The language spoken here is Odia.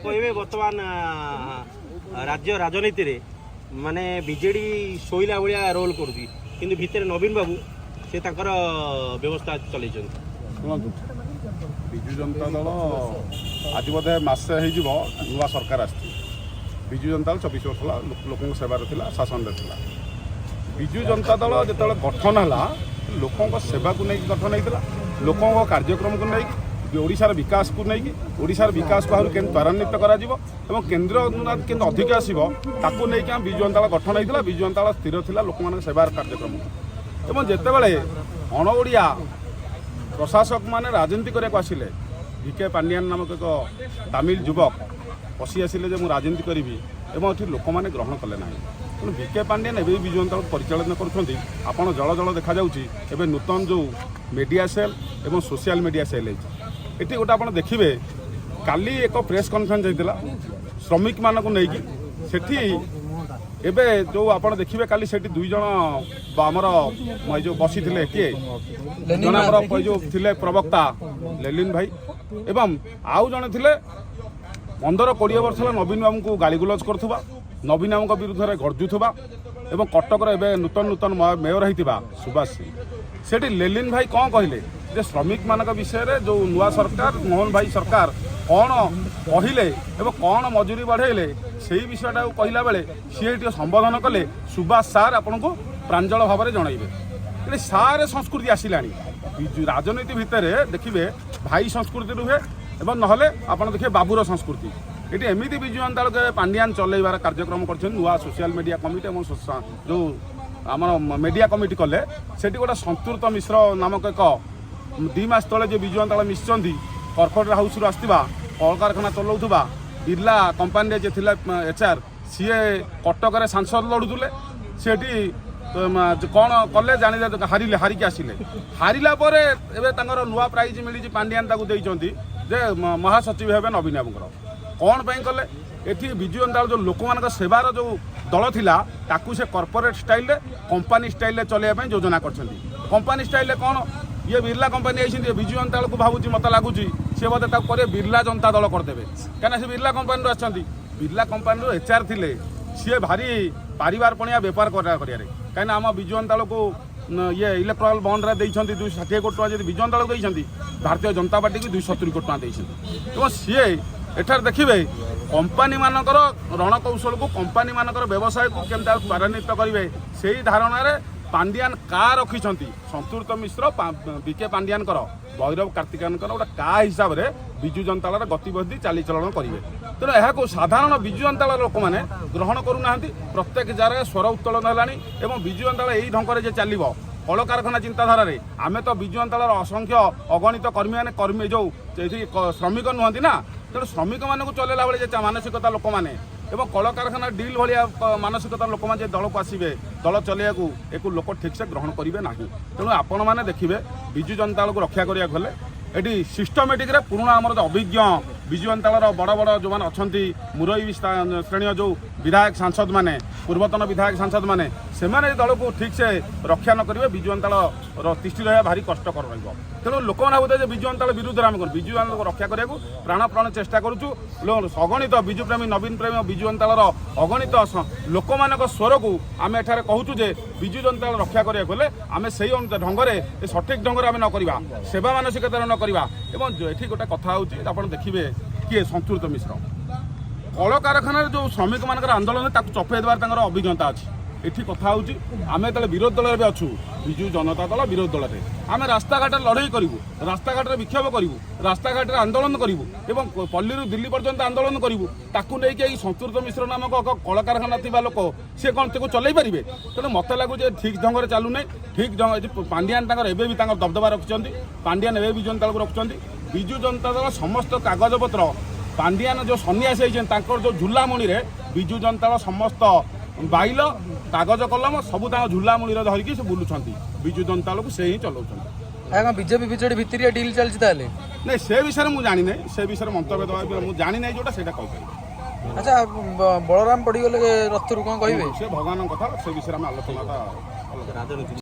କହିବେ ବର୍ତ୍ତମାନ ରାଜ୍ୟ ରାଜନୀତିରେ ମାନେ ବିଜେଡି ଶୋଇଲା ଭଳିଆ ରୋଲ୍ କରୁଛି, କିନ୍ତୁ ଭିତରେ ନବୀନ ବାବୁ ସେ ତାଙ୍କର ବ୍ୟବସ୍ଥା ଚଲେଇଛନ୍ତି। ଶୁଣନ୍ତୁ, ବିଜୁ ଜନତା ଦଳ ଆଜି ବୋଧେ ମାସେ ହେଇଯିବ ନୂଆ ସରକାର ଆସିଛି। ବିଜୁ ଜନତା ଦଳ 24 ବର୍ଷ ହେଲା ଲୋକଙ୍କ ସେବାରେ ଥିଲା, ଶାସନରେ ଥିଲା। ବିଜୁ ଜନତା ଦଳ ଯେତେବେଳେ ଗଠନ ହେଲା, ଲୋକଙ୍କ ସେବାକୁ ନେଇକି ଗଠନ ହେଇଥିଲା, ଲୋକଙ୍କ କାର୍ଯ୍ୟକ୍ରମକୁ ନେଇକି, ଓଡ଼ିଶାର ବିକାଶକୁ ନେଇକି। ଓଡ଼ିଶାର ବିକାଶକୁ ଆହୁରି କେମିତି ତ୍ୱରାନ୍ୱିତ କରାଯିବ ଏବଂ କେନ୍ଦ୍ର ଅନୁଦାନ କେମିତି ଅଧିକ ଆସିବ, ତାକୁ ନେଇକି ଆମ ବିଜୁ ଜନତା ଦଳ ଗଠନ ହେଇଥିଲା। ବିଜୁ ଜନତା ଦଳ ସ୍ଥିର ଥିଲା ଲୋକମାନଙ୍କ ସେବାର କାର୍ଯ୍ୟକ୍ରମ। ଏବଂ ଯେତେବେଳେ ଅଣଓଡ଼ିଆ ପ୍ରଶାସକମାନେ ରାଜନୀତି କରିବାକୁ ଆସିଲେ, ଭି କେ ପାଣ୍ଡିଆନ ନାମକ ଏକ ତାମିଲ ଯୁବକ ପଶି ଆସିଲେ ଯେ ମୁଁ ରାଜନୀତି କରିବି ଏବଂ ଏଠି ଲୋକମାନେ ଗ୍ରହଣ କଲେ ନାହିଁ। ତେଣୁ ଭି କେ ପାଣ୍ଡିଆନ ଏବେ ବି ବିଜୁ ଜନତା ଦଳକୁ ପରିଚାଳନା କରୁଛନ୍ତି। ଆପଣ ଜଳ ଜଳ ଦେଖାଯାଉଛି, ଏବେ ନୂତନ ଯେଉଁ ମିଡ଼ିଆ ସେଲ୍ ଏବଂ ସୋସିଆଲ ମିଡ଼ିଆ ସେଲ୍ ହେଇଛି। ଏଠି ଗୋଟେ ଆପଣ ଦେଖିବେ, କାଲି ଏକ ପ୍ରେସ୍ କନଫରେନ୍ସ ହେଇଥିଲା ଶ୍ରମିକମାନଙ୍କୁ ନେଇକି। ସେଠି ଏବେ ଯେଉଁ ଆପଣ ଦେଖିବେ, କାଲି ସେଠି ଦୁଇ ଜଣ ଆମର ଏଇ ଯେଉଁ ବସିଥିଲେ, କିଏ ଜଣେ ଆମର ଏଇ ଯେଉଁ ଥିଲେ ପ୍ରବକ୍ତା ଲେଲିନ ଭାଇ ଏବଂ ଆଉ ଜଣେ ଥିଲେ 15-20 ବର୍ଷ ହେଲା ନବୀନ ବାବୁଙ୍କୁ ଗାଳିଗୁଲଜ କରୁଥିବା, ନବୀନ ବାବୁଙ୍କ ବିରୁଦ୍ଧରେ ଗର୍ଜୁଥିବା ଏବଂ କଟକର ଏବେ ନୂତନ ନୂତନ ମେୟର ହେଇଥିବା ସୁବାସ ସିଂ। ସେଠି ଲେଲିନ ଭାଇ କ'ଣ କହିଲେ ଯେ ଶ୍ରମିକମାନଙ୍କ ବିଷୟରେ ଯେଉଁ ନୂଆ ସରକାର, ମୋହନ ଭାଇ ସରକାର କ'ଣ କହିଲେ ଏବଂ କ'ଣ ମଜୁରୀ ବଢ଼େଇଲେ, ସେଇ ବିଷୟଟାକୁ କହିଲା ବେଳେ ସିଏ ଟିକେ ସମ୍ବୋଧନ କଲେ, "ସୁବାସ ସାର୍ ଆପଣଙ୍କୁ ପ୍ରାଞ୍ଜଳ ଭାବରେ ଜଣାଇବେ।" ଏଠି ସାର୍ ସଂସ୍କୃତି ଆସିଲାଣି। ବିଜୁ ରାଜନୀତି ଭିତରେ ଦେଖିବେ, ଭାଇ ସଂସ୍କୃତି ରୁହେ ଏବଂ ନହେଲେ ଆପଣ ଦେଖିବେ ବାବୁର ସଂସ୍କୃତି। ଏଠି ଏମିତି ବିଜୁ ଜନତା ଦଳକୁ ଏବେ ପାଣ୍ଡିଆନ ଚଲେଇବାର କାର୍ଯ୍ୟକ୍ରମ କରିଛନ୍ତି। ନୂଆ ସୋସିଆଲ ମିଡ଼ିଆ କମିଟି ଏବଂ ଯେଉଁ ଆମର ମିଡ଼ିଆ କମିଟି କଲେ, ସେଠି ଗୋଟେ ସନ୍ତୃପ୍ତ ମିଶ୍ର ନାମକ ଏକ 2 ମାସ ତଳେ ଯେ ବିଜୁ ଜନତା ଦଳ ମିଶିଛନ୍ତି, କର୍ପୋରେଟ୍ ହାଉସରୁ ଆସିଥିବା, କଳକାରଖାନା ଚଲାଉଥିବା, ବିର୍ଲା କମ୍ପାନୀରେ ଯିଏ ଥିଲା ଏଚ୍ ଆର୍, ସିଏ କଟକରେ ସାଂସଦ ଲଢ଼ୁଥିଲେ। ସେଠି କ'ଣ କଲେ ଜାଣିଲେ, ହାରିଲେ, ହାରିକି ଆସିଲେ। ହାରିଲା ପରେ ଏବେ ତାଙ୍କର ନୂଆ ପ୍ରାଇଜ୍ ମିଳିଛି, ପାଣ୍ଡିଆନ ତାକୁ ଦେଇଛନ୍ତି ଯେ ମହାସଚିବ ହେବେ ନବୀନ ବାବୁଙ୍କର। କ'ଣ ପାଇଁ କଲେ? ଏଠି ବିଜୁ ଜନତା ଦଳ ଯେଉଁ ଲୋକମାନଙ୍କ ସେବାର ଯେଉଁ ଦଳ ଥିଲା, ତାକୁ ସେ କର୍ପୋରେଟ୍ ଷ୍ଟାଇଲରେ, କମ୍ପାନୀ ଷ୍ଟାଇଲରେ ଚଲେଇବା ପାଇଁ ଯୋଜନା କରିଛନ୍ତି। କମ୍ପାନୀ ଷ୍ଟାଇଲରେ କ'ଣ? ଇଏ ବିର୍ଲା କମ୍ପାନୀ ହେଇଛନ୍ତି। ବିଜୁ ଜନତା ଦଳକୁ ଭାବୁଛି, ମୋତେ ଲାଗୁଛି ସେ ବୋଧେ ତାକୁ କରିବେ, ବିର୍ଲା ଜନତା ଦଳ କରିଦେବେ। କାହିଁକିନା ସେ ବିର୍ଲା କମ୍ପାନୀରୁ ଆସିଛନ୍ତି। ବିର୍ଲା କମ୍ପାନୀରୁ ଏଚ୍ ଆର୍ ଥିଲେ, ସିଏ ଭାରି ପାରିବାର ପଣିଆ ବେପାର କରିବାରେ। କାହିଁକିନା ଆମ ବିଜୁ ଜନତା ଦଳକୁ ଇଏ ଇଲେକ୍ଟ୍ରାଲ ବଣ୍ଡରେ ଦେଇଛନ୍ତି 260 କୋଟି ଟଙ୍କା। ଯଦି ବିଜୁ ଜନତା ଦଳକୁ ଦେଇଛନ୍ତି, ଭାରତୀୟ ଜନତା ପାର୍ଟିକୁ 270 କୋଟି ଟଙ୍କା ଦେଇଛନ୍ତି। ଏବଂ ସିଏ ଏଠାରେ ଦେଖିବେ, କମ୍ପାନୀମାନଙ୍କର ରଣକୌଶଳକୁ, କମ୍ପାନୀମାନଙ୍କର ବ୍ୟବସାୟକୁ କେମିତି ଆଉ ତ୍ୱରାନ୍ୱିତ କରିବେ, ସେଇ ଧାରଣାରେ ପାଣ୍ଡିଆନ କା ରଖିଛନ୍ତି। ସନ୍ତୃପ୍ତ ମିଶ୍ର ବି କେ ପାଣ୍ଡିଆନଙ୍କର, ଭୈରବ କାର୍ତ୍ତିକାନଙ୍କର ଗୋଟେ କା ହିସାବରେ ବିଜୁ ଜନତା ଦଳର ଗତିବିଧି ଚାଲିଚଳନ କରିବେ। ତେଣୁ ଏହାକୁ ସାଧାରଣ ବିଜୁ ଜନତା ଦଳର ଲୋକମାନେ ଗ୍ରହଣ କରୁନାହାନ୍ତି। ପ୍ରତ୍ୟେକ ଜାଗାରେ ସ୍ୱର ଉତ୍ତୋଳନ ହେଲାଣି ଏବଂ ବିଜୁ ଜନତା ଦଳ ଏଇ ଢଙ୍ଗରେ ଯେ ଚାଲିବ, କଳକାରଖାନା ଚିନ୍ତାଧାରାରେ, ଆମେ ତ ବିଜୁ ଜନତା ଦଳର ଅସଂଖ୍ୟ ଅଗଣିତ କର୍ମୀମାନେ, କର୍ମୀ ଯେଉଁ ଏଠି ଶ୍ରମିକ ନୁହନ୍ତି ନା। ତେଣୁ ଶ୍ରମିକମାନଙ୍କୁ ଚଲେଇଲା ଭଳି ଯେ ମାନସିକତା ଲୋକମାନେ ଏବଂ କଳକାରଖାନା ଡିଲ୍ ଭଳିଆ ମାନସିକତା ଲୋକମାନେ ଯେ ଦଳକୁ ଆସିବେ ଦଳ ଚଲେଇବାକୁ, ଏକୁ ଲୋକ ଠିକ୍ସେ ଗ୍ରହଣ କରିବେ ନାହିଁ। ତେଣୁ ଆପଣମାନେ ଦେଖିବେ, ବିଜୁ ଜନତା ଦଳକୁ ରକ୍ଷା କରିବାକୁ ହେଲେ ଏଠି ସିଷ୍ଟମେଟିକ୍ରେ ପୁରୁଣା ଆମର ଯେଉଁ ଅଭିଜ୍ଞ ବିଜୁ ଜନତା ଦଳର ବଡ଼ ବଡ଼ ଯେଉଁମାନେ ଅଛନ୍ତି, ମୁରବୀ ଶ୍ରେଣୀୟ ଯେଉଁ ବିଧାୟକ ସାଂସଦମାନେ, ପୂର୍ବତନ ବିଧାୟକ ସାଂସଦମାନେ, ସେମାନେ ଏ ଦଳକୁ ଠିକ୍ସେ ରକ୍ଷା ନ କରିବେ, ବିଜୁ ଜନତା ଦଳର ତିଷ୍ଠି ରହିବା ଭାରି କଷ୍ଟକର ରହିବ। ତେଣୁ ଲୋକମାନେ ଭାବୁଥିବେ ଯେ ବିଜୁ ଜନତା ଦଳ ବିରୁଦ୍ଧରେ ଆମେ କରୁ। ବିଜୁ ଜନତା ଦଳକୁ ରକ୍ଷା କରିବାକୁ ପ୍ରାଣପ୍ରାଣ ଚେଷ୍ଟା କରୁଛୁ। ଅଗଣିତ ବିଜୁ ପ୍ରେମୀ, ନବୀନ ପ୍ରେମୀ, ବିଜୁ ଜନତା ଦଳର ଅଗଣିତ ଲୋକମାନଙ୍କ ସ୍ୱରକୁ ଆମେ ଏଠାରେ କହୁଛୁ ଯେ ବିଜୁ ଜନତା ଦଳ ରକ୍ଷା କରିବାକୁ ହେଲେ ଆମେ ସେଇ ଢଙ୍ଗରେ, ଏ ସଠିକ୍ ଢଙ୍ଗରେ ଆମେ ନ କରିବା, ସେବା ମାନସିକତାରେ ନ କରିବା। ଏବଂ ଏଠି ଗୋଟେ କଥା ହେଉଛି, ଆପଣ ଦେଖିବେ, କିଏ ସନ୍ତୃପ୍ତ ମିଶ୍ର, କଳକାରଖାନାରେ ଯେଉଁ ଶ୍ରମିକମାନଙ୍କର ଆନ୍ଦୋଳନ, ତାକୁ ଚପେଇ ଦେବାର ତାଙ୍କର ଅଭିଜ୍ଞତା ଅଛି। ଏଠି କଥା ହେଉଛି, ଆମେ ଯେତେବେଳେ ବିରୋଧୀ ଦଳରେ ବି ଅଛୁ, ବିଜୁ ଜନତା ଦଳ ବିରୋଧୀ ଦଳରେ, ଆମେ ରାସ୍ତାଘାଟରେ ଲଢ଼େଇ କରିବୁ, ରାସ୍ତାଘାଟରେ ବିକ୍ଷୋଭ କରିବୁ, ରାସ୍ତାଘାଟରେ ଆନ୍ଦୋଳନ କରିବୁ ଏବଂ ପଲ୍ଲୀରୁ ଦିଲ୍ଲୀ ପର୍ଯ୍ୟନ୍ତ ଆନ୍ଦୋଳନ କରିବୁ। ତାକୁ ନେଇକି ଏଇ ସନ୍ତୃପ୍ତ ମିଶ୍ର ନାମକ ଏକ କଳକାରଖାନା ଥିବା ଲୋକ, ସିଏ କ'ଣ ତାକୁ ଚଲେଇ ପାରିବେ? ତେଣୁ ମୋତେ ଲାଗୁଛି ଯେ ଠିକ୍ ଢଙ୍ଗରେ ଚାଲୁନାହିଁ। ଠିକ୍ ଢଙ୍ଗ ଏଠି ପାଣ୍ଡିଆନ ତାଙ୍କର ଏବେ ବି ତାଙ୍କର ଦବଦବା ରଖିଛନ୍ତି। ପାଣ୍ଡିଆନ ଏବେ ବିଜୁ ଜନତା ଦଳକୁ ରଖୁଛନ୍ତି। ବିଜୁ ଜନତା ଦଳ ସମସ୍ତ କାଗଜପତ୍ର, ପାଣ୍ଡିଆନ ଯେଉଁ ସନ୍ନ୍ୟାସୀ ହେଇଛନ୍ତି, ତାଙ୍କର ଯେଉଁ ଝୁଲାମୁଣିରେ ବିଜୁ ଜନତା ଦଳ ସମସ୍ତ ବାଇଲ, କାଗଜ କଲମ ସବୁ ତାଙ୍କ ଝୁଲାମୁଣିରେ ଧରିକି ସେ ବୁଲୁଛନ୍ତି। ବିଜୁ ଜନତା ଦଳକୁ ସେ ହିଁ ଚଲାଉଛନ୍ତି। ଆଜ୍ଞା, ବିଜେପି ବିଜେଡି ଭିତରିଆ ଡିଲ୍ ଚାଲିଛି ତାହେଲେ? ନାଇଁ, ସେ ବିଷୟରେ ମୁଁ ଜାଣିନାହିଁ। ସେ ବିଷୟରେ ମନ୍ତବ୍ୟ ଦେବା ମୁଁ ଜାଣିନାହିଁ, ଯୋଉଟା ସେଇଟା କହିପାରିବି। ଆଚ୍ଛା, ବଳରାମ ପଡ଼ିଗଲେ ରଥରୁ, କ'ଣ କହିବେ? ସେ ଭଗବାନଙ୍କ କଥା, ସେ ବିଷୟରେ ଆମେ ଆଲୋଚନାଟା ଅଲଗା। ରାଜନୀତି।